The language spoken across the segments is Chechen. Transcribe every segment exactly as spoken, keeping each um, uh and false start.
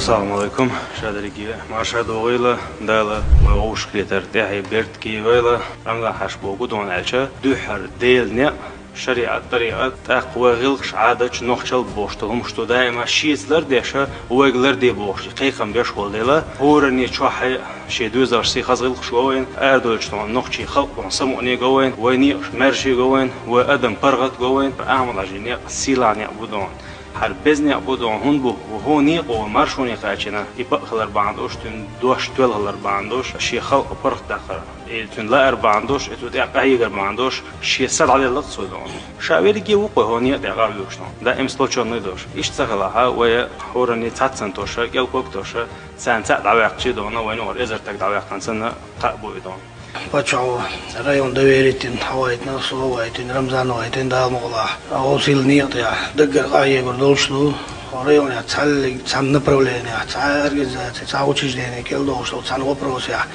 Салам алейкум, ша дерриге марша догӀийла, Дала вай вовшахкхетар тӀехье берт кийвайла. Рамзан-хьаьша боху дона аьлча, дуьххьара Делан некъ, шариӀат, тӀарикъат, тӀаккха вай гӀиллакхаш, Ӏадаташ нохчалла бохуш долу хӀумаш ду даима шеца лардеш, вайга ларде бохуш, кхайкхам беш волу дела, хӀоранна чохь шен доьзалш сий хаза гӀиллакхаш го вайна, арадойтуш долу нохчийн халкъ долу самукъане го вайна, вай некъаш маьрша го вайна, вай адам паргӀат го вайна, Ахьмад-Хьаьжин некъ сийлахь некъ бу долу. ХӀара беза некъ бу долу хӀунда бу, хӀун некъа вай маршоне кхачийна, и бакъ хилар бахьана долуш, цуьнан дош тоьлла хилар бахьана долуш, шен халкъ паргӀатдаккхар, и цуьнан лаар бахьана долуш, и цу тӀехь къахьегар бахьана долуш, шен са дӀаделла-кх цо долу. Ша верриге ву-кх вай хӀун некъа тӀехь къахьоьгуш долу. Даим сплочённый долуш. Иштта ца хилахь, вай хӀоранна цхьацца тосуш, кӀел-ког тосуш, царна цхьаъ дӀаваьккхича долу, вайна юкъара эзар стаг дӀаваьккхина санна, кхаъ бу и долу. Паччахьо район доверительный хьавайтина, со вайтина, Рамзан вайтина, Дала мукъалахь. Гьо сийлахь некъа тӀехь даггара къахьегар долуш ду. Хьо районехь цхьаллиг цхьана направленехь, цхьа организаци, цхьа учреждение кӀел дохуш долу цхьана вопросехь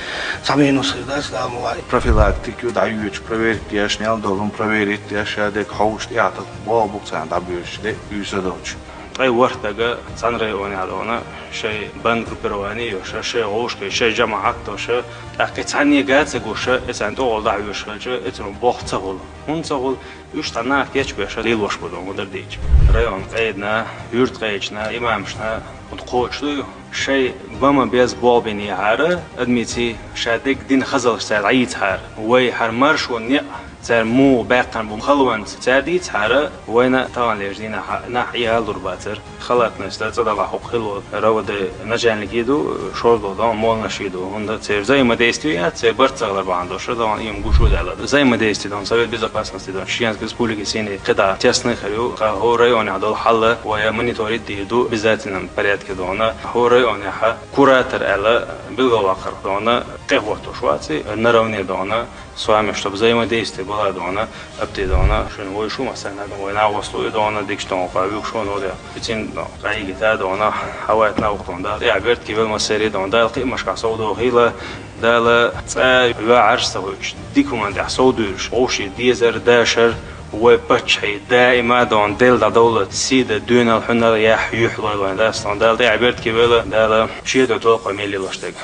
цхьа минус хир дац, Дала мукъалахь. Профилактика ю дӀайоьдуш, проверка еш, мел долу проверить еш, ша дерг хьовсуш тӀехь тӀаккха боху бу-кх царна дӀабоьдуш, де уьйса доцуш. Ткъе ворхӀ стага цхьана районехь долу, шайн бандгруппирование йолуш, шайн вовшахкхеташ, шайн жамаӀат долуш, тӀаккха и цхьанне га ца гуш, и царна тӀехула дӀахьоьжуш хилча, и цунах болх ца хуьлу. ХӀунда ца хуьлу? Уьш цхьа нах кечбеш лелош бу долу, ма-дарра дийцича. Район къедина, юьртан къедачна, имамашна, хӀунда кхочуш ду, шайн бан ма-безза болх бинехьара, адамашций ша дерг дина хазаллаш цара дӀайийцахьара, вай хӀара маршонан некъ цара муха баьккхина бу халонца цара дийцахьара, вайна таханлерчу дийнахь нах и хӀаллур бацара. Халатность цӀа далахь хӀокху хилла волу РОВД начальник а ду, шозлагӀа дон молланаш а ду. ХӀунда церан взаимодействие яц, церан барт ца хилар бахьана долуш, дон ийма гуш а даьлла. Взаимодействие дон Совет Безопасности дон Чеченской Республики сийна кхидӀа тесна хир ю. Кха хӀора районехь долу хьал вай мониторить дийр ду, обязательном порядке дон. ХӀора районехь куратор аьлла билгалваккхар дон, къехӀоттуш вац и, наравне дон. С вами, чтоб взаимодействие была дон, апти дон, шуна вуй шу массарна дон, вай нагӀост ду и дон, дикачу дон, кхо вуьгу шуна ву де. Ицин дон, къайгита дон, хьавайтина вукху дон, Дала тӀехь берт кийвелла массаре дон, Дала кхин а машкахь сов дохийла, Дала цӀа ваьӀарш ца хуьйтуш, дика хӀуманна тӀехь сов дуьйлуш, вовшийн дезар, дашар, вай паччахье даима дон, Делла дӀадовлла, сий дан, доьналла, хьуьнал яхь, юьхь лой вайн дас дон, Дала тӀехь берт кийвелла, Дала шеко толкхо мел лелош дерг.